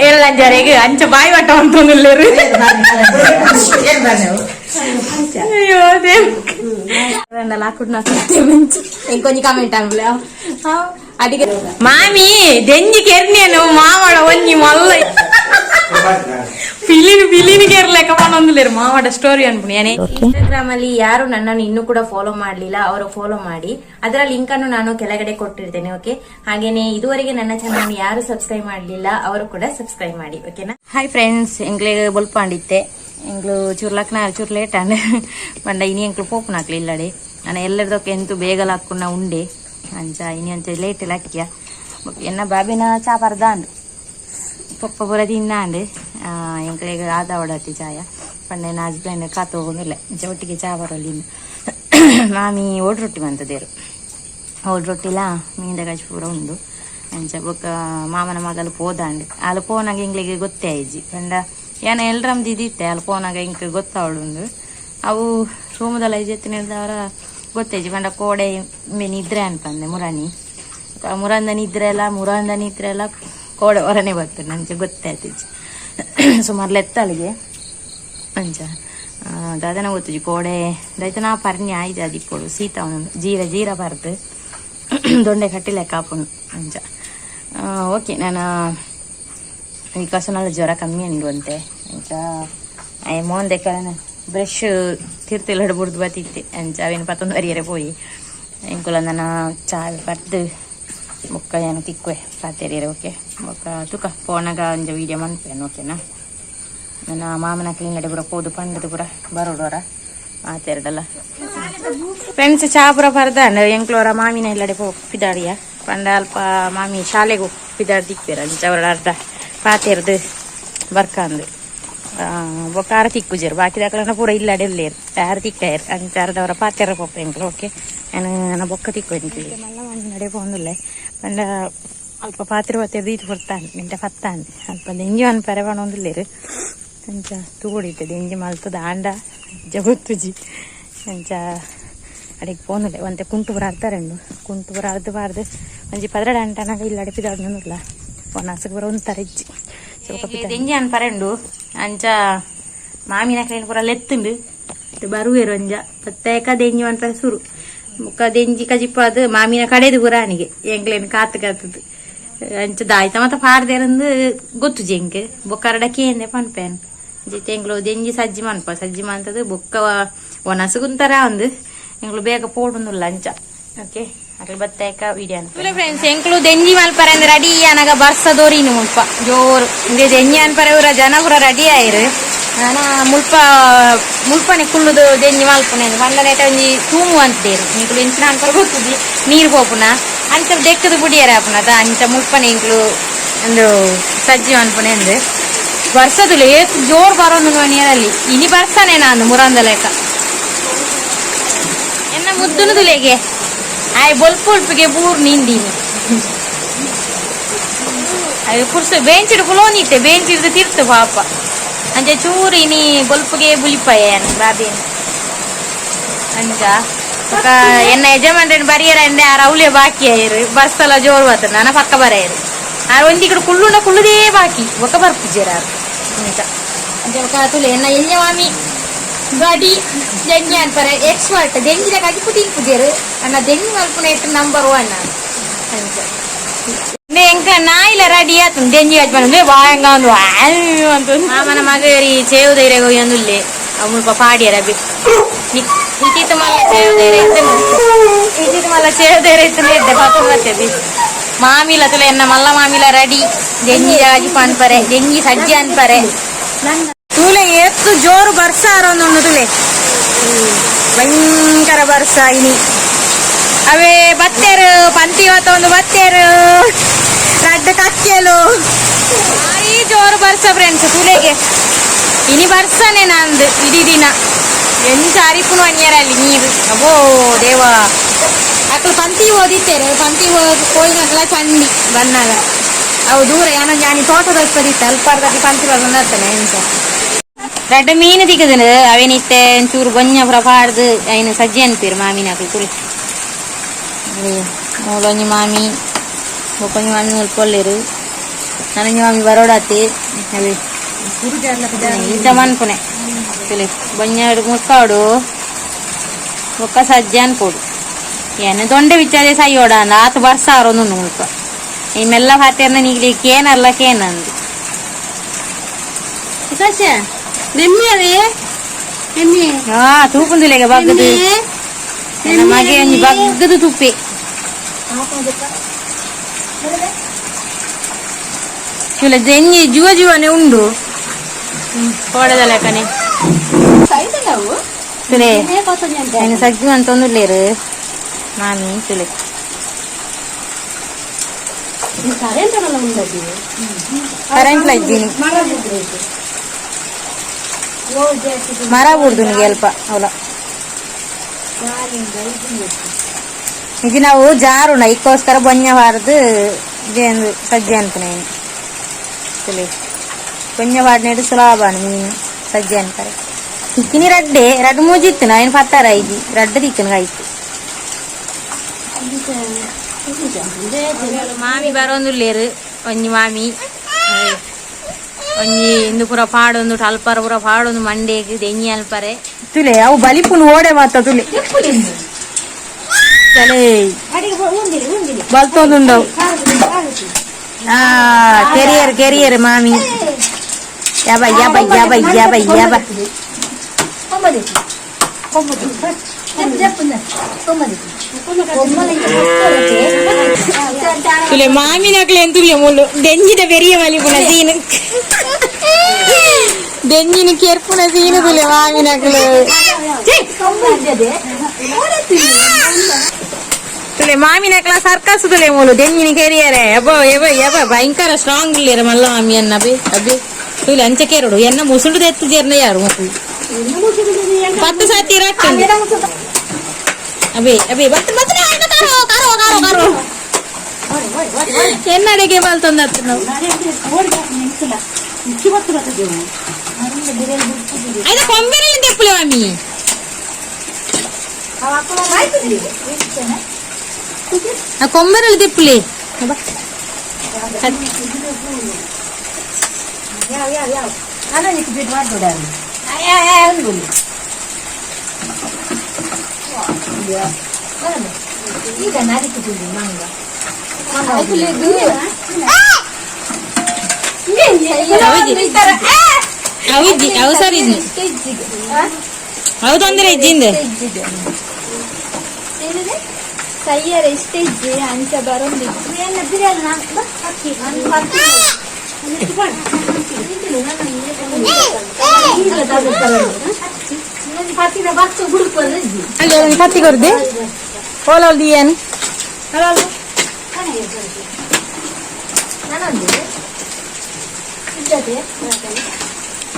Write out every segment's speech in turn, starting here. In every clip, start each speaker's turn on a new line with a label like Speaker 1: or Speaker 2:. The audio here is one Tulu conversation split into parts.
Speaker 1: ಏಳಂಜಾರೆಗ್ ಅಂಚ ಬಾಯಿ ವಟ್ಟ ಅಂತೊಂದುಲ್ಲೆರ್. ಅಯ್ಯೋ ಇಂಕೊಂಜಿ ಕಮೆಂಟ್ ಅನ್ಬುಲೆ ಅಡಿಗೆ ಮಾಮಿ ದೆಂಜಿ ಕೆರ್ನೇನು ಮಾವಡ ಒಂಜಿ ಮಲ್ಲ ಪಿಲಿನ ಪಿಲಿನ ಕೆರ್ಲೆಕ್ಕ ಪನೊಂದುಲ್ಲೆರ್ ಮಾವಡ ಸ್ಟೋರಿ ಅನ್ಪುಣಿ.
Speaker 2: ಇನ್ಸ್ಟಾಗ್ರಾಮ್ ಅಲ್ಲಿ ಯಾರು ನನ್ನನ್ನು ಇನ್ನೂ ಕೂಡ ಫಾಲೋ ಮಾಡಲಿಲ್ಲ, ಅವರು ಫಾಲೋ ಮಾಡಿ. ಅದರ ಲಿಂಕ್ ಅನ್ನು ನಾನು ಕೆಳಗಡೆ ಕೊಟ್ಟಿರ್ತೇನೆ, ಓಕೆ? ಹಾಗೇನೆ ಇದುವರೆಗೆ ನನ್ನ ಚಾನಲ್ ಯಾರು ಸಬ್ಸ್ಕ್ರೈಬ್ ಮಾಡಲಿಲ್ಲ, ಅವರು ಕೂಡ ಸಬ್ಸ್ಕ್ರೈಬ್ ಮಾಡಿ, ಓಕೆನಾ?
Speaker 1: ಹಾಯ್ ಫ್ರೆಂಡ್ಸ್, ಎಂಕ್ಲೆಗ್ ಬೊಲ್ಪಾಂಡಿತ್ತೆ. ಎಂಕ್ಲು ಚೂರು ಲಕ್ನ ಚೂರು ಲೇಟ್ ಆಂಡ್. ಪಂಡ ಇನಿ ಎಂಕ್ಲು ಪೋಪುನಾಕ್ಲು ಇಲ್ಲಡೆ. ನಾನು ಎಲ್ಲರದಕ್ಕೆ ಎಂತು ಬೇಗ ಲಾಕ್ಕುನ ಉಂಡೆ. ಅಂಚ ಇನಿ ಅಂಚ ಲೇಟ್ ಲಕ್ಕಿಯ. ಎನ್ನ ಬಾಬಿನ ಚಾ ಪರ್ದಾಂಡು, ಪೊಪ್ಪ ಪೂರ ತಿನ್ನಾಂಡು. ಎಂಕ್ಲೆಗ್ ಆದ ಒಡತಿ ಚಾಯ. ಪಂಡ ಎನ್ನ ಹಸ್ಬೆಂಡ್ ಕಾತು ಹೋಗುದಿಲ್ಲ, ಇಂಚ ಒಟ್ಟಿಗೆ ಚಾ ಬರೋಲಿ. ಮಾಮಿ ಓಡ್ ರೊಟ್ಟಿ ಮಂತದೇರು. ಓಡ್ ರೊಟ್ಟಿಲ ಮೀನ್ದ ಕಜ್ ಪೂರ ಉಂಡು. ಅಂಚ ಬೊಕ್ಕ ಮಾಮನ ಮಗಲು ಪೋದಾಂಡ್. ಅಲ್ಲ ಪೋನಾಗ ಎಂಕ್ಲೆಗ್ ಗೊತ್ತೇ ಆಯ್ಜಿ. ಪಂಡ ಯಾನ ಎಲ್ರಮ್ದು ಇದಿತ್ತೆ. ಅಲ್ಲಿ ಪೋನಾಗ ಎಂಕ್ ಗೊತ್ತಾವಳುಂಡು. ಅವು ರೂಮದಲ್ಲ ಇಜೆತ್ತಿನವರ ಗೊತ್ತೇಜಿ. ಪಂಡ ಕೋಡೆ ನಿದ್ರೆ ಅನ್ಪಂದೆ ಮುರಾನಿ. ಮುರಂದ ನಿದ್ರೆ ಎಲ್ಲ, ಮುರಂದ ನಿದ್ರೆ ಎಲ್ಲ ಕೋಡೆ ಹೊರನೆ ಬರ್ತದೆ. ಅಂಚ ಗೊತ್ತಾಯ್ತಿಜ್ಜಿ. ಸುಮಾರು ಲೆತ್ತಳಿಗೆ ಅಂಚ ದಾದನ ಗೊತ್ತುಜಿ. ಕೋಡೆ ದೈತ ನಾ ಪರ್ಣಿ ಆಯ್ತು. ಅದಿಪ್ಪೊಡು ಸೀತ ಜೀರ ಜೀರ ಪರ್ದು ದೊಂಡೆ ಕಟ್ಟಿಲೆಕ್ಕ ಆಪುಂಡು ಅಂಚ. ಓಕೆ, ನಾನು ಈ ಕಸನಲ್ಲ ಜ್ವರ ಕಮ್ಮಿ ಉಂಡು ಅಂತೆ. ಅಂಚ ಮೋನ್ ದೆಕ್ಕನ ಬ್ರಷ್ ತಿರ್ತೆಲ್ಲ ಬುಡ್ದು ಬತ್ತಿತ್ತೆ. ಅಂಚ ಅವೇನು ಪತ್ತೊಂದು ಅರಿಯರೆ ಪೋಯಿ. ಎಂಕುಲ ನನ್ನ ಚಾ ಪರ್ದು ಬೊಕ್ಕ ಏನು ತಿಕ್ಕುವೆ ಪಾತೆರಿಯರೆ, ಓಕೆ? ಬೊಕ್ಕ ತುಕ ಪೋನಾಗ ಒಂಜಿ ವೀಡಿಯೋ ಮನ್ಪೇನು, ಓಕೆನಾ? ನನ್ನ ಮಾಮನ ಕ್ಲೀನ್ ಪೂರ ಪೋದು ಪಂಡದು ಪೂರ ಬರೋಡೋರ ಮಾತೆರಡಲ್ಲ. ಫ್ರೆಂಡ್ಸ್, ಚಾ ಪೂರ ಪರ್ದಾಂಡ್. ಎಂಕ್ಲೋರ ಮಾಮಿನ ಇಲ್ಲಡೆ ಪೋಪಿದಾಡಿಯ. ಪಂಡ ಅಲ್ಪ ಮಾಮಿ ಶಾಲೆಗೆ ಒಪ್ಪಿದಾಡ್ ದಿಕ್ಪೇರ. ಅಂಚ ಅವರ ಅರ್ಧ ಪಾತೆರ್ದು ಬರ್ಕಂದು ಬೊಕ್ಕ ಆರ ತಿಕ್ಕುಜೆರ್. ಬಾಕಿದಾಕಲನ ಪೂರ ಇಲ್ಲಡೆ ಇಲ್ಲೇರು, ಯಾರು ತಿಕ್ಕಾಯರ್. ಅಂಚ ಅರ್ಧವರ ಪಾತೆರ ಪೋಪ ಎಂಕ್ಲು, ಓಕೆ? ನಾನು ನನ್ನ ಬೊಕ್ಕ ತಿಕ್ಕು ಎಂಕ್ಲು. ಮಲ್ಲ ಮಾಮಿ ನಡೆ ಪೋಂದುಲ್ಲೆ. ಪಂಡ ಅಲ್ಪ ಪಾತ್ರೆ ಪಾತೆರ್ದು ಈತು ಕೊಡ್ತಾನೆ ನಿಂಟ ಪತ್ತಾನೆ. ಅಲ್ಪ ದೆಂಜಿ ಅನ್ಪರೆ ಪಣೊಂದುಲ್ಲೇರು. ಅಂಚ ತೂಡಿತ್ತೆ ದೆಂಜಿ ಮಲ್ತದ ಆಂಡ ಜಗೊತ್ತುಜಿ. ಅಂಚ ಅಡಿಗೆ ಪೋನುಲೆ. ಒಂತೆ ಕುಂಟು ಪೂರ ಅರ್ಧರೆಂಡು. ಕುಂಟು ಪೂರ ಅರ್ಧ ಬಾರ್ದು ಒಂಜಿ ಪದ್ರಡ ಅಂಟನಾಗ ಇಲ್ಲ ಪಿದಾಡ್ನುಲ್ಲ. ಒಣಸುಗ್ ಪೂರ ಒಂತರ ಇಜ್ಜಿ. ದೆಂಜಿ ಅನ್ಪರೆಂಡು. ಅಂಚ ಮಾಮಿನ ಕೈಲಿ ಪೂರ ಲೆತ್ತುಂಡು ಬರುವೆರು. ಒಂಜ ಪತ್ತೇಕ ದೆಂಜಿ ಅನ್ಪರೆ ಸುರು. ಮುಕ್ಕ ದೆಂಜಿ ಕಜಿಪಾದು ಮಾಮಿನ ಕಡೆದು ಪುರಾಣಿಗೆ ಎಂಕ್ಲೇನು ಕಾತು ಕಾತದು. ಅಂಚ ದಾಯ್ತ ಮತ್ತ ಪಾಡ್ದೇರಂದು ಗೊತ್ತುಜಿ ಎಂಕ್. ಬೊಕ್ಕರಡ ಕೇಂದೆ ಪನ್ಪೇನ್. ಜಿತೆ ಎಂಕ್ಲು ದೆಂಜಿ ಸಜ್ಜಿ ಮನ್ಪ ಸಜ್ಜಿ ಮಂತದು. ಬೊಕ್ಕ ಒಣಸುಗುಂತರ ಒಂದು ಎಂಕ್ಲು ಬೇಗ ಪೋಡುಂದುಲ್ಲ ಅಂಚ. ಓಕೆ, ಅಕ್ಲು ಬತ್ತೇಕ ವಿಡಿಯೋ. ಫ್ರೆಂಡ್ಸ್, ಎಂಕ್ಲು ದೆಂಜಿ ಮಲ್ಪರೆ ಅಂದ್ರೆ ರೆಡಿ ಅನಗ ಬರ್ಸ ದೋರಿನು ಮುಲ್ಪ ಜೋರು. ಇಂದೆ ದೆಂಜಿ ಅನ್ಪರೆ ಊರ ಜನ ಪೂರ ರೆಡಿ ಆಯಿರು. ನಾನ ಮುಲ್ಪ ಮುಲ್ಪನೆ ಕುಲ್ಲುದು ದೆಂಜಿ ಮಲ್ಪುನೆ. ಪಂಡನೇಟ ಒಂಜಿ ತೂಮು ಅಂತೇರು. ಎಂಕ್ಲು ಎಂಚಿನ ಅನ್ಪರೆ ಗೊತ್ತುಜಿ. ನೀರು ಪೋಪುನ ಅಂಚ ದೆಕ್ಕದು ಬುಡಿಯರ ಆಪುನ. ಅಂಚ ಮುಲ್ಪನೆ ಎಂಕ್ಲು ಒಂದು ಸಜ್ಜಿ ಅನ್ಪುನೆ ಅಂದು. ಬರ್ಸದುಲ್ಲ, ಏತ್ ಜೋರ್ ಬರೋದು ನೀರಲ್ಲಿ. ಇನಿ ಬರ್ಸಾನೆ ನಾನು ಮುರಂದ ಲೆಕ್ಕ. ಎನ್ನ ಮುದ್ದುನುದುಲೆಗೆ ಆಯ್ ಬೊಲ್ಪುಲ್ಪಿಗೆ ಬೂರ್ ನಿಂದೀನಿ. ಅಯ್ಯೋ, ಕುರ್ಸು ಬೆಂಚಿಡು ಕುಲೋನಿತ್ತೆ. ಬೆಂಚಿಡ್ದು ತಿರ್ತು ಪಾಪ. ಅಂಚ ಚೂರು ಇನಿ ಬೊಲ್ಪುಗೆ ಬುಲಿಪಾಯ ಬಾಬೇನು. ಅಂಚ ಬೊಕ ಎನ್ನ ಯಜಮಾನ್ರನ್ ಬರಿಯರ ಎಂದೆ ಆರ್ ಅವಲೇ ಬಾಕಿ ಆಯಿರು. ಬರ್ಸಲ ಜೋರು ಬರ್ತದೆ, ನಾನ ಪಕ್ಕ ಬರೆಯರು. ಆರ್ ಒಂಜಿ ಕಡೆ ಕುಳ್ಳುಂಡ ಕುಳ್ಳುದೇ ಬಾಕಿ. ಬೊಕ ಬರ್ಪುಜೆರ್ ಆರ್. ಅಂಚ ಅಂಚ ಬೊಕ ತುಲೆ ಎನ್ನ ಎಲ್ಯ ಮಾಮಿ ಗಾಡಿ ದೆಂಜಿ ಅನ್ಪರೆ ಎಕ್ಸ್ಪರ್ಟ್. ದೆಂಜಿದ ಕಜಿಪು ತಿನ್ಪುಜೆರ್ ಅಣ್ಣ, ದೆಂಜಿ ಮಲ್ಪುನ ನಂಬರ್ 1. ಅಂಚ ಎಂಕ ನಾಯಿಲ ರೆಡಿ ಆತು. ದೆಂಜಿ ಕಜ್ಪನ ಬಾಯಂಗ ಒಂದು ಅಂತ. ಮಾಮನ ಮಗರಿ ಚೇವುದೈರೆ ಒಯ್ಯೊಂದುಲ್ಲೆ. ಅವು ಮುಲ್ಪ ಪಾಡಿಯರ ಅಬಿ. ಇತ್ತಿತ್ತ ಮಲ್ಲ ಚೇವುದೈರೆ ಇತ್ತು, ಇತ್ತಿತ್ತ ಮಲ್ಲ ಚೇವುದೈರೆ ಇತ್ತು ಎಡ್ಡೆ ಪಾಪ. ಮತ್ತೆ ಬಿ ಮಾಮಿಲ ತುಲೆ ಎನ್ನ ಮಲ್ಲ ಮಾಮಿಲ ರೆಡಿ. ದೆಂಜಿ ಜಾಜಿ ಅನ್ಪರೆ, ದೆಂಜಿ ಸಜ್ಜಿ ಅನ್ಪರೆ. ತುಲೆ ಏತ್ತು ಜೋರು ಬರ್ಸ ಅರೊಂದುಂಡು ತುಲೆ. ಭಯಂಕರ ಬರ್ಸ ಇನಿ. ಅವೇ ಬತ್ತೇರು ಪಂತಿ ಒಂದು ಬತ್ತೇರು ರಡ್ಡ ಕಕ್ಕೆಲು. ಭಾರಿ ಜೋರು ಬರ್ಸ ಫ್ರೆಂಡ್ಸ್ ತುಲೆಗೆ. ಇನಿ ಬರ್ಸನೆ ನಂದು ಇಡೀ ದಿನ. ಎಂಚ ಅರಿಪುನು ಅನ್ಯರಲ್ಲಿ ನೀರು. ಅಬೋ ದೇವ. ಅಕ್ಲು ಪಂತಿ ಓದಿತ್ತೇರೆ. ಪಂತಿ ಹೋಯ್ನಕ್ಲ ಚಂಡಿ ಬನ್ನಾಗ. ಅವು ದೂರ ಯಾನೊಂಜಿ ಜಾನಿ ತೋಟದ ಅಲ್ಪದಿತ್ತ. ಅಲ್ಪಾರ್ದಾಗಿ ಪಂತಿ ಬಂದಾರ್ತಾನೆ. ಎಂಚ ರಡ್ಡ ಮೀನು ತಿಕ್ಕದನು. ಅವೇನಿತ್ತೆ ಚೂರು ಬೊಂಜ ಪೂರ ಪಾಡ್ದು ಐನು ಸಜ್ಜಿ ಅನ್ಪೀರು ಮಾಮಿನ ಅಕ್ಲು. ತುಳಿ ಮೂಲೊಂಜಿ ಮಾಮಿ, ಬೊಕ್ಕೊಂಜಿ ಮಾಮಿ ಮುಲ್ಪ ಒಲ್ಲೆರು. ನನಗೆ ಮಾಮಿ ಬರೋಡಾತಿ ಅವೆ ಇಂಚ ಮನ್ಪುನೆ ತುಲೆ ಬೊಂಜಾಡು ಮುಕ್ಕಾಡು ಬೊಕ್ಕ ಸಜ್ಜೆ ಅನ್ಪೋಡು ಏನ ದೊಂಡೆ ವಿಚಾರ ಸೈಯೋಡ ಅಂದ ಆತ ಬರ್ಸಾರೊಂದು ಮುಲ್ಪ ಈ ಮೆಲ್ಲ ಫಾತೇರ್ನ ನೀಗ್ಲಿ ಕೇನಲ್ಲ ಕೇನಂದು ಹಾ ತೂಪುಂದುಲೆಗೆ ಬಗ್ಗದು ನನ್ನ ಮಗೆ ಒಂಜಿ ಬಗ್ಗದು ತುಪ್ಪೆ ಇಲ್ಲ ದೆಂಜಿ ಜುವ ಜುವನೆ ಉಂಡು ಕೋಡದ ಲೆಕ್ಕನೆ ತುಲೆ ఆయన సగ్గు అంత లేరు మామి ತುಲೆ ಕರೆಂಟ್ ಇದ್ದೀನಿ ಮರ ಬುಡ್ದು ನಿಗೆ ಅಲ್ಪ ಅವಲ ಈಗ ನಾವು ಜಾರುಣ ಇಕ್ಕೋಸ್ಕರ ಬೊಂಜ ಬಾರದು ಜೇನು ಸಜ್ಜೆ ಅನ್ಪುನೇನು ತುಲೆ ಬೊಂಜ ಬಾಡಿನೇಡು ಸುಲಭ ಮೀನು ಸಜ್ಜೆ ಅನ್ಪರೆ ತಿಕ್ಕಿನಿ ರಡ್ಡೆ ರಡ್ಡು ಮೂಜಿತ್ತು ನಾನು ಪತ್ತಾರ ಐಜಿ ರಡ್ಡು ತಿಕ್ಕನ ಆಯ್ತು ಮಾಮಿ ಬರೋಂದುಲ್ಲೇರು ಒಂಜಿ ಮಾಮಿ ಒಂಜಿ ಇಂದು ಪೂರ ಪಾಡೊಂದು ಅಲ್ಪರ ಪೂರ ಪಾಡೊಂದು ಮಂಡೇಗ್ ದೆಂಜಿ ಅಲ್ಪರೆ ತುಲೆ ಅವು ಬಲಿಪುನು ಓಡೆ ಮಾತ ತುಲೆ ತಲೆ ಬಲ್ತೊಂದುಂಡವು ಆ ಕೆರಿಯರ್ ಕೆರಿಯರ್ ಮಾಮಿ ಯಬ ಯಬ ಯಬ ಯಬ ಯಬ ತುಲೆ ಮಾಮಿನಕ್ಲೆ ಎಂತುಲೆ ಮುಳ್ಳು ದೆಂಜಿದ ಪೆರಿಯ ಮಲಿಪುನ ಸೀನು ದೆಂಜಿನ ಕೆರ್ಪುನ ಸೀನು ತುಲೆ ಮಾಮಿನಕ್ಲು ತುಲೆ ಮಾಮಿನಕ್ಲ ಸರ್ಕಸ್ ತುಲೆ ಮುಳ್ಳು ದೆಂಜಿನ ಕೆರಿಯರೆ ಅಬ್ಬ ಎಬ ಎಬ ಭಯಂಕರ ಸ್ಟ್ರಾಂಗ್ ಇಲ್ಲೇರ ಮಲ್ಲ ಮಾಮಿ ಅನ್ನ ಅಬೆ ಅಬೆ ತುಲೆ ಅಂಚೆ ಕೇರಡು ಎನ್ನ ಮುಸುಂಡು ದೆತ್ತು ಜೇರ್ನ ಯಾರು ಮಕ್ಕಳು 10 ಸಾತಿ ರಟ್ಟು ಅಬೆ ಅಬೆ ಬತ್ತು ಬತ್ತು ಕಾರೋ ಕಾರೋ ಕಾರೋ ಕಾರೋ ಎನ್ನಡೆಗೆ ಬಲ್ತೊಂದತ್ತು ನಾವು అయితే కొంబెరలు తెప్పులే మమ్మీ ఆ కొంబెరలు తెప్పులే ಅವು ಅವು ಸರಿ ಅವು ತೊಂದರೆ ಇಜ್ಜಿಂದ
Speaker 3: ಸೈಯರ್ ಎಷ್ಟೇ ಇಜ್ಜಿ ಅಂಚ ಬರೋಂದಿತ್ತು
Speaker 1: ಅಲ್ಲಿ ಕತ್ತಿ ಕೊರ್ದೆ ಓಲೋಲ್ ದಿಯನ್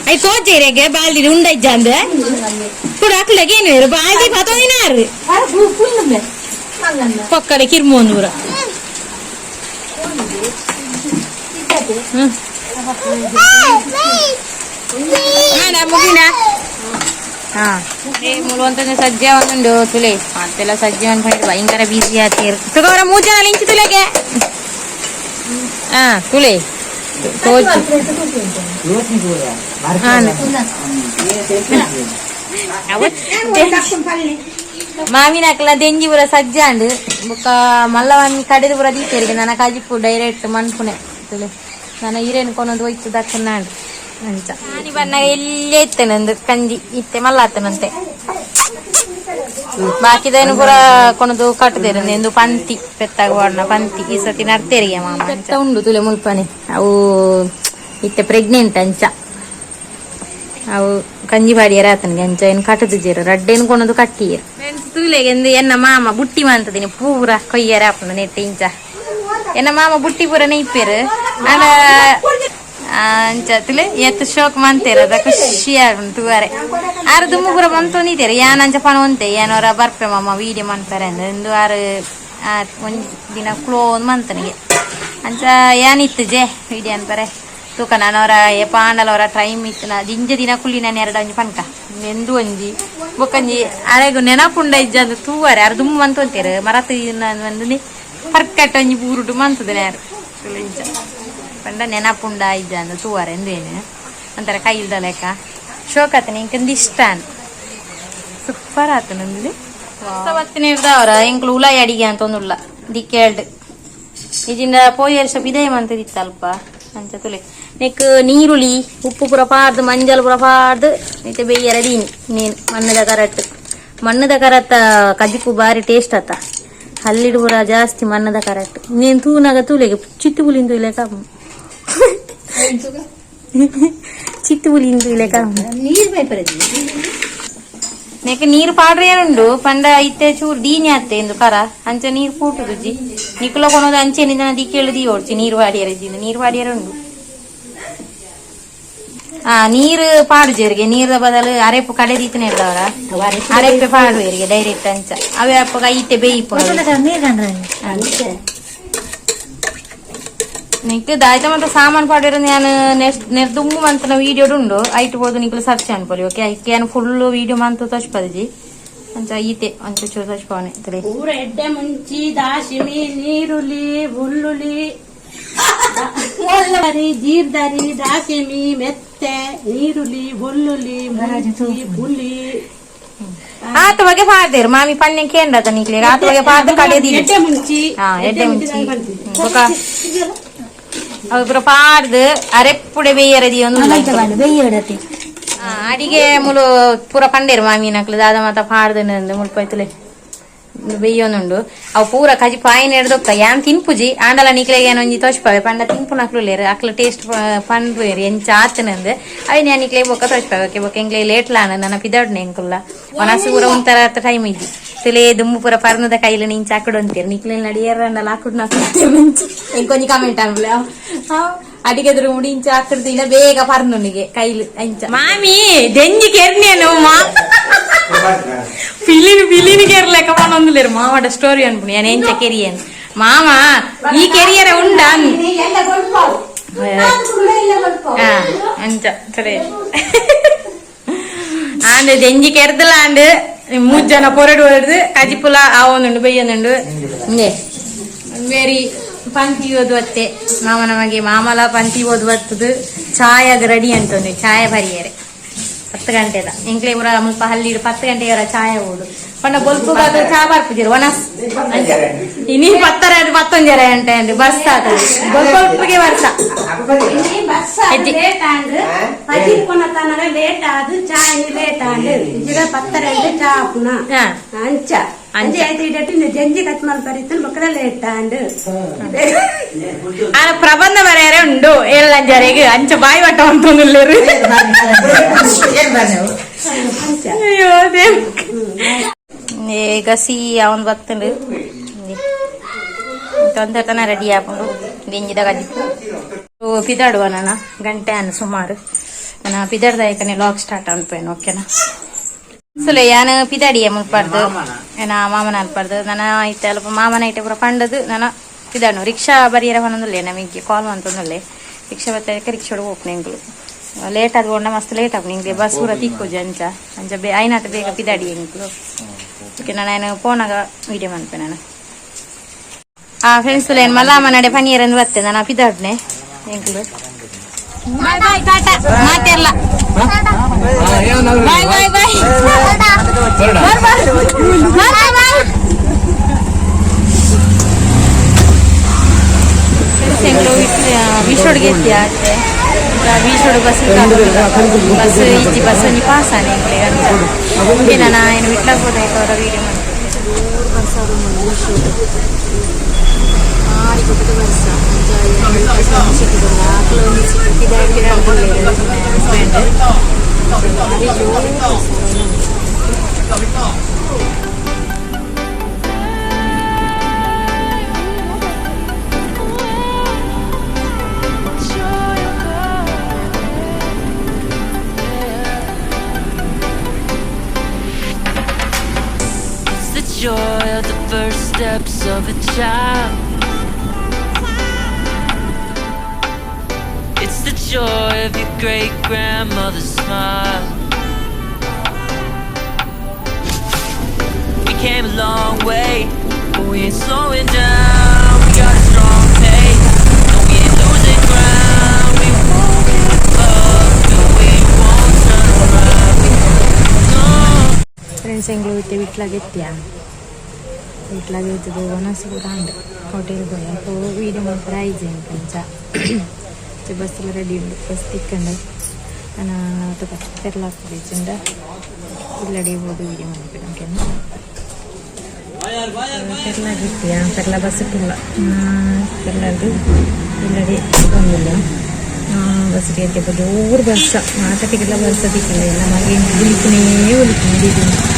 Speaker 1: I ತೋಜೇರೆಗೆ ಬಾಲ್ದಿ ಉಂಡೈಜ್ಜಂದ ಕೂಡ ಅಕ್ಲಗೆ ಏನು ಬಾಲ್ದಿ ಪತೋದಿನಾರು ಪಕ್ಕಡೆ ಕಿರ್ಮೋಂದೂರ ಹ್ಮ್ ಮುಗಿನ ಹಾ ಮುಳುವಂತ ಸಜ್ಜೆ ಒಂದುಂಡು ತುಲೆ ಮತ್ತೆಲ್ಲ ಸಜ್ಜೆ ಅನ್ಕೊಂಡು ಭಯಂಕರ ಬಿಸಿ ಆತೀರ್ ತುಗವರ ಮೂರು ಜನ ಲಿಂಚಿ ತುಲೆಗೆ ಹಾ ತುಲೆ ತೋಚಿ ಮಾವಿನಕ್ಲ ದೆಂಜಿ ಪೂರ ಸಜ್ಜೆ ಅಂಡು ಬೊಕ್ಕ ಮಲ್ಲ ಮಾಮಿ ಕಡೆದು ಪೂರ ದೀಪೇರಿಗೆ ನನ್ನ ಕಜಿಪು ಡೈರೆಕ್ಟ್ ಮನ್ಪುನೆ ತುಲೆ ನನ್ನ ಹಿರೇನ್ ಕೊನೊಂದು ಹೋಯ್ತು ದಕ್ಕನಾಂಡು ಅಂಚ ನಾನಿ ಬನ್ನಾಗ ಎಲ್ಲೇ ಇತ್ತೇನೆ ಕಂಜಿ ಇತ್ತೆ ಮಲ್ಲಾತನಂತೆ ಬಾಕಿದೇನು ಪೂರ ಕೊನದು ಕಟ್ಟದೇರು ಎಂದು ಪಂತಿ ಪೆತ್ತಾಗ ವಾಡ್ನ ಪಂತಿ ಈ ಸತಿ ನಡ್ತೇರಿಗೆ ಮಾಮ ಅಂಚ ಉಂಡು ತುಲೆ ಮುಲ್ಪನೆ ಅವು ಇತ್ತೆ ಪ್ರೆಗ್ನೆಂಟ್ ಅಂಚ ಅವು ಕಂಜಿ ಪಾಡಿಯರ ಆತನಿಗೆ ಅಂಚ ಏನು ಕಟ್ಟದಿದ್ದೀರ ರಡ್ಡೇನು ಕೊನದು ಕಟ್ಟಿಯರು ಫ್ರೆಂಡ್ಸ್ ತುಲೆಗೆ ಎಂದು ಎನ್ನ ಮಾಮ ಬುಟ್ಟಿ ಮಂತದಿನಿ ಪೂರ ಕೊಯ್ಯರ ಆಪುಂಡು ನೆಟ್ಟೆ ಇಂಚ ಎನ್ನ ಮಾಮ ಬುಟ್ಟಿ ಪೂರ ನೆಯ್ಪೇರು ಆಂಡ ಅಂಚ ತುಲೆ ಎತ್ತು ಶೋಕ್ ಮಂತೇರ ಖುಷಿ ಆಗುಂಡು ತುವಾರೆ ಆರು ದುಮ್ಮು ಪೂರ ಮಂತೊಂದಿದ್ದೀರ ಯಾನ್ ಅಂಚ ಪಣ ಒಂತೆ ಏನೋರ ಬರ್ಪೆ ಮಾಮ ವೀಡಿಯೋ ಮನ್ಪರೆ ಅಂದ್ ಆರು ಒಂಜಿ ದಿನ ಕ್ಲೋನ್ ಮಂತನಿಗೆ ಅಂಚ ಯಾನಿತ್ತು ಜೆ ವೀಡಿಯೋ ಅನ್ಪರೆ ತೂಕ ನಾನವರ ಪಾಂಡಲವರ ಟೈಮ್ ಇತ್ತು ನಾ ದಿಂಜ ದಿನ ಕುಲ್ಲಿ ನಾನು ಎರಡು ಒಂಜಿ ಪನ್ಕ ಎಂದು ಒಂಜಿ ಬೊಕ್ಕಂಜಿ ಅರೆಗು ನೆನಪುಂಡ ಇಜ್ಜಂದು ತೂವರೆ ಅರ್ ದುಮ್ಮು ಮಂತೊಂತೇರು ಮರತು ಒಂದು ಪರ್ಕಟ್ ಒಂಜಿ ಬೂರುಡು ಮಂತದ ನೇರು ಇಂಚ ಪಂಡ ನೆನಪುಂಡ ಇಜ್ಜ ಅಂದ್ ತೂವರೆ ಎಂದೇನು ಒಂಥರ ಕೈಲ್ದ ಲೆಕ್ಕ ಶೋಕತನ ಇಂಕಂದು ಇಷ್ಟ ಸೂಪರ್ ಆತ ನಂದಿದೆ. ಬತ್ತಿನ ಅವರ ಎಂಕ್ಲು ಉಲಾಯಿ ಅಡಿಗೆ ಅಂತ ಒಂದುಲ್ಲ ದಿಕ್ಕೇಳ್ದು ಇಜಿಂದ ಪೋಯಿ ವರ್ಷ ಬಿದಾಯ ಮಂತದಿತ್ತು ಅಲ್ಪ. ಅಂಚ ತುಲೆ ನೆಕ್ ನೀರುಳ್ಳಿ ಉಪ್ಪು ಪೂರ ಪಾಡ್ದು ಮಂಜಲ್ ಪೂರ ಪಾಡ್ದು ಇತ್ತೆ ಬೇಯರ ದೀನಿ. ನೀನು ಮಣ್ಣದ ಕರಟ್, ಮಣ್ಣದ ಕರತ್ತ ಕಜಿಪು ಬಾರಿ ಟೇಸ್ಟ್ ಆತ. ಹಲ್ಲಿಡು ಪೂರ ಜಾಸ್ತಿ ಮಣ್ಣದ ಕರಟ್. ನೀನು ತೂನಾಗ ತೂಲೆಗೆ ಚಿತ್ತು ಪುಲಿಂದು ಇಲೆಕ, ಚಿತ್ತು ಪುಲಿಂದು ಇಲೆಕ.
Speaker 3: ನೀರ್ ಬೈಪರದಿ.
Speaker 1: ನೆಕ್ ನೀರು ಪಾಡ್ರೆ ಏನುಂಡು ಪಂಡ ಇತ್ತೆ ಚೂರು ದೀನಿ ಆತ್ತೆ ಇಂದು ಕರ ಅಂಚ ನೀರು ಪೂಟುದುಜಿ. ನಿಕುಲ ಕೊನೋದು ಅಂಚೆ ನಿಂದ ದಿಕ್ಕೇಳು ದೀ ಓಡ್ಚಿ. ನೀರು ವಾಡಿಯರ ಇದ್ದಿಂದ ನೀರು ವಾಡಿಯರ ಉಂಡು. ಆ ನೀರು ಪಾಡುಜೇರಿಗೆ ನೀರ್ದ ಬದಲು ಅರೆಪು ಕಡೆ ದೀತನೆ ಇರ್ದವರ ಅರೆಪ್ಪೆ ಪಾಡುವರಿಗೆ ಡೈರೆಕ್ಟ್ ಅಂಚ ಅವೇ ಅಪ್ಪಗ ಐತೆ ಬೇಯಿಪು. ನಿಕ್ ದಾಯ್ತ ಮತ್ತೆ ಸಾಮಾನು ಪಾಡಿರೋ ನಾನು ನೆಕ್ಸ್ಟ್ ನೆರ್ದುಂಬು ಮಂತನ ವೀಡಿಯೋ ಉಂಡು. ಐಟ್ ಬೋದು ನಿಕ್ಲು ಸರ್ಚ್ ಅನ್ಪೊಲಿ. ಓಕೆ, ಐಕೆ ಯಾನ್ ಫುಲ್ ವೀಡಿಯೋ ಮಂತು ತೋಚ್ಪದಿಜಿ. ಅಂಚ ಈತೆ ಅಂಚ ಚೂರು ತೋಚ್ಪವನೆ ತಲೆ.
Speaker 4: ಪೂರ ಎಡ್ಡೆ ಮುಂಚಿ, ದಾಸಿಮಿ, ನೀರುಳ್ಳಿ, ಬೆಳ್ಳುಳ್ಳಿ, ಜೀರ್ದರಿ, ದಾಸಿಮಿ, ಮೆತ್ತೆ, ನೀರುಳ್ಳಿ, ಬೆಳ್ಳುಳ್ಳಿ, ಮುಂಚಿ, ಪುಳಿ.
Speaker 1: ಆತ ಬಗೆ ಪಾಡ್ದೇರು ಮಾಮಿ ಪನ್ನೆ ಕೇಂದ್ರದ ನಿಕ್ಲೆ ಆತ ಬಗೆ ಪಾಡ್ದು ಕಡೆದಿ.
Speaker 4: ಎಡ್ಡೆ ಮುಂಚಿ.
Speaker 1: ಹಾ, ಎಡ್ಡೆ ಮುಂಚಿ. ಬೊಕ ಅವು ಪೂರ ಪಾಡ್ದು ಅರೆಪ್ಪುಡೆ ಬೇಯರದಿ ಒಂದು.
Speaker 3: ಬೇಯಡತಿ.
Speaker 1: ಅಡಿಗೆ ಮುಲು ಪೂರ ಪಂಡೇರು ಮಾಮಿ ನಕ್ಲು ದಾದ ಮಾತ ಪಾಡ್ದು ಮುಲ್ಪ ಐತಲೆ ಬೆಯ್ಯೊಂದುಂಡು. ಅವು ಪೂರ ಕಜಿ ಪಾಯಿನ ಹಿಡ್ದೊಕ್ಕ ಯಾನ್ ತಿನ್ಪುಜಿ. ಆಂಡಲ ನಿಕ್ಲೆಗೆ ಏನೊಂಜಿ ತೋಚ್ಪವೆ ಪಂಡ ತಿನ್ಪುನಕ್ಲು ಲೇರು ಅಕ್ಲು ಟೇಸ್ಟ್ ಪಂಡ್ವೇರು ಎಂಚ ಆತನಂದು. ಅವೆ ഞാൻ ನಿಕ್ಲೆ ಬೊಕ್ಕ ತೋಚ್ಪವೆ. ಓಕೆ, ಬೊಕ್ಕ ಎಂಗ್ಲೆ ಲೇಟ್ ಲಾನ ನನ್ನ ಪಿದಾಡ್ನೆ. ಎಂಕುಲ್ಲ ಒನಸು ಪೂರ ಒಂಥರ ಟೈಮ್ ಇದ್ದಿ ತುಲೆ ದುಮ್ಮು ಪೂರ ಪರ್ನದ ಕೈಲಿ ನಿಂಚ ಆಕಡು ಅಂತೀರಿ. ನಿಕ್ಲೆ ನಡಿಯರಂಡಲ ಆಕುಡ್ ನಾಕುಡ್ತೀರಿ. ನಿಂಚಿ ಇಂಕೊಂಜಿ ಕಮೆಂಟ್ ಅನ್ಬಲೆ ಅಡಿಗೆದ್ರು ಮುಡಿಂಚ ಆಕಡ್ದು ಇನ್ನ ಬೇಗ ಪರ್ನುನಿಗೆ ಕೈಲು ಅಂಚ. ಮಾಮಿ ದೆಂಜಿ ಕೆರ್ನೇನು ಮಾ ಪಿಲಿನಿ ಪಿಲಿನಿ ಕೆರ್ಲೆಕ್ಕ ಪನೊಂದುಲೇರು. ಮಾಮಡ ಸ್ಟೋರಿ ಅನ್ಪುಣಿ ಯಾನ್ ಎಂಚ ಕೆರಿಯನ್ ಮಾಮ ಈ ಕೆರಿಯರ ಉಂಡ. ಅಂಚ ಸರಿ ಆಂಡ್ ದೆಂಜಿ ಕೆರ್ದಲ ಆಂಡ್ ಮೂಜ್ ಜನ ಪೊರಡು ಹೊರಡ್ದು ಕಜಿಪುಲ ಆವೊಂದುಂಡು ಬೈಯೊಂದುಂಡು. ಇಂದೆ ವೆರಿ ಪಂತಿ ಓದುವತ್ತೆ ಮಾಮ ನಮಗೆ. ಮಾಮಲ ಪಂತಿ ಓದುವತ್ತದು ಚಾಯಾಗ ರೆಡಿ ಅಂತಂದು ಚಾಯ ಬರಿಯರೆ 10 ಗಂಟೆದ ಎಂಕ್ಲೆ ಪೂರ ಮುಲ್ಪ ಹಲ್ಲಿಡು 10 ಗಂಟೆಗೆ ಚಾಯ ಓಡು ಪಂಡ ಬೊಲ್ಪುಗಾದ ಚಾ ಬರ್ಪುಜೆರ್ ಒಣಸ್. ಇನಿ ಪತ್ತರ ಪತ್ತೊಂಜರ ಗಂಟೆ ಅಂಡ್ ಬರ್ಸ ಆತದೆ ಬೊಲ್ಪುಗೆ ವರ್ಷ.
Speaker 4: ಬಸ್ ಲೇಟ್ ಆಂಡ್ ಪಜಿರ್ ಕೊನತನಗ ಲೇಟ್ ಆದ್ ಚಾಯ್ ಲೇಟ್ ಆಂಡ್ ಇಜಿಗ ಪತ್ತರೆಂಡು ಚಾ ಆಪುನ. ಅಂಚ ಅಂಚ ಐತೆ ಇಡಟ್ಟು ಜಂಜಿ ಕಟ್ ಮಲ್ಪರಿತ್ತು ಬೊಕ್ಕದ ಲೇಟ್ ಆಂಡ್.
Speaker 1: ಆನ ಪ್ರಬಂಧ ಬರೆಯರೆ ಉಂಡು ಏಳಂಜರೆಗ್ ಅಂಚ ಬಾಯಿ ವಟ್ಟ ಅಂತೊಂದುಲ್ಲೆರ್.
Speaker 4: ಅಂಚ.
Speaker 1: ಅಯ್ಯೋ ದೇವ್, ಏ ಗಸಿ ಅವನ್ ಬತ್ತಂಡು ತೊಂದರೆ ತನ ರೆಡಿ ಆಪುಂಡು ದಿಂಜಿದ ಕಜಿಪು. ಪಿದಾಡುವ ನನ್ನ ಗಂಟೆ ಅನ್ನ ಸುಮಾರು. ನನ್ನ ಪಿದಾಡ್ದ ಲಾಗ್ ಸ್ಟಾರ್ಟ್ ಅನ್ಪೇನು. ಓಕೆನಾ? ಸುಲೆ ಯಾನ್ ಪಿದಾಡಿಯ ಮುಲ್ಪರ್ದು ಏನ ಮಾಮನ ಅಲ್ಪರ್ದು ನನ್ನ ಐತೆ ಅಲ್ಪ ಮಾಮನ ಐತೆ ಪೂರ ಪಂಡದು. ನನ್ನ ಪಿದಾಡು ರಿಕ್ಷಾ ಬರಿಯರ ಪನೊಂದುಲ್ಲೆ. ನಮಗೆ ಕಾಲ್ ಮಂತೊಂದುಲ್ಲೆ. ರಿಕ್ಷಾ ಬತ್ತ ರಿಕ್ಷಾಡು ಹೋಗ್ನೆ. ಎಂಕ್ಲು ಲೇಟ್ ಆದ್ ಮಸ್ತ್ ಲೇಟ್ ಆಪುಂಡು ಎಂಕ್ಲೆ. ಬಸ್ ಪೂರ ತಿಕ್ಕೋಜಿ. ಅಂಚ ಅಂಚ ಬೇ ಐನಾತ ಬೇಗ ಪಿದಾಡಿ ಎಂಕ್ಲು. ಓಕೆ, ನಾನು ಪೋನಾಗ ವಿಡಿಯೋ ಮನ್ಪೆ ನಾನು. ಆ ಫ್ರೆಂಡ್ಸ್ ಏನು ಮಲ್ಲ ನಡೆ ಪನೀರ್ ಬತ್ತೆ. ನಾನು ಪಿದಾಡ್ನೆ ಎಂಕ್ಲು. ಬಾಯ್ ಬಾಯ್, ಟಾಟಾ ಮಾತೆಲ್ಲ. Bye bye bye bye bye. ಎಂಕ್ಲು ವಿಶೋಡ್ಗೆ ಎತ್ತಿ ಆಚೆ ವೀಶೋಡು ಬಸ್ ಬಸ್ ಇಜ್ಜಿ, ಬಸ್ ಒಂಜಿ ಪಾಸ್ ಆನೆ ಎಂಕ್ಲೆ ಅಂಚ. ಓಕೆ, ನಾನು ಏನು ವಿಟ್ಲಾಗ ಹೋದಾಯ್ತು ಅವರ ವೀಡಿಯೋ ಮಾಡ್ತೀನಿ. ಬರ್ಸ ಆಡಿ ಕೊಟ್ಟದ ಬರ್ಸ husband.
Speaker 5: It's the joy of the first steps of a child. It's the joy of your great grandmother's smile. We came a long way, but we ain't slowing down. We got a strong pace, no, we ain't losing ground.
Speaker 1: Friends, ಎಂಗ್ಲು ಇತ್ತೆ ವಿಟ್ಲಾಗ ಎತ್ತಿಯ. ವಿಟ್ಲಾಗ ಎತ್ತದು ವನಸ್ ಪೂರ ಆಂಡ್. ಹೋಟೆಲ್ ಪೋಯ, ಅಲ್ಪ ವೀಡಿಯೋ ಮಲ್ಪರ ಆಯ್ಜಿ ಎಂಕ್. ಅಂಚ ಬಸ್ ಎಲ್ಲ ರೆಡಿ ಉಂಡು, ಬಸ್ ತಿಕ್ಕಂಡು. ನಾನು ತುಕ ಪೆರ್ಲ ಹಾಕ್ತಿದ್ದೆ ಇಲ್ಲಡೆ ಹೋದು ವೀಡಿಯೋ ಮಲ್ಪೆರ್. ಓಕೆನಾ? ಪೆರ್ಲಾಗಿತ್ತಿಯ, ಪೆರ್ಲ ಬಸ್ ಇಲ್ಲ. ಪೆರ್ಲಾರ್ದು ಇಲ್ಲಡೆ ಬಂದಿಲ್ಲ. ಬಸ್ ಜೋರು ಬರ್ಸ, ಮಾತ ಟಿಕೆಟ್ಲ ಬರ್ಸ ತಿಕ್ಕಿಲ್ಲ. ಎಲ್ಲ ಮಗೆ ಬುಲಿಪುನೇ ಬುಲಿಪುನೆ.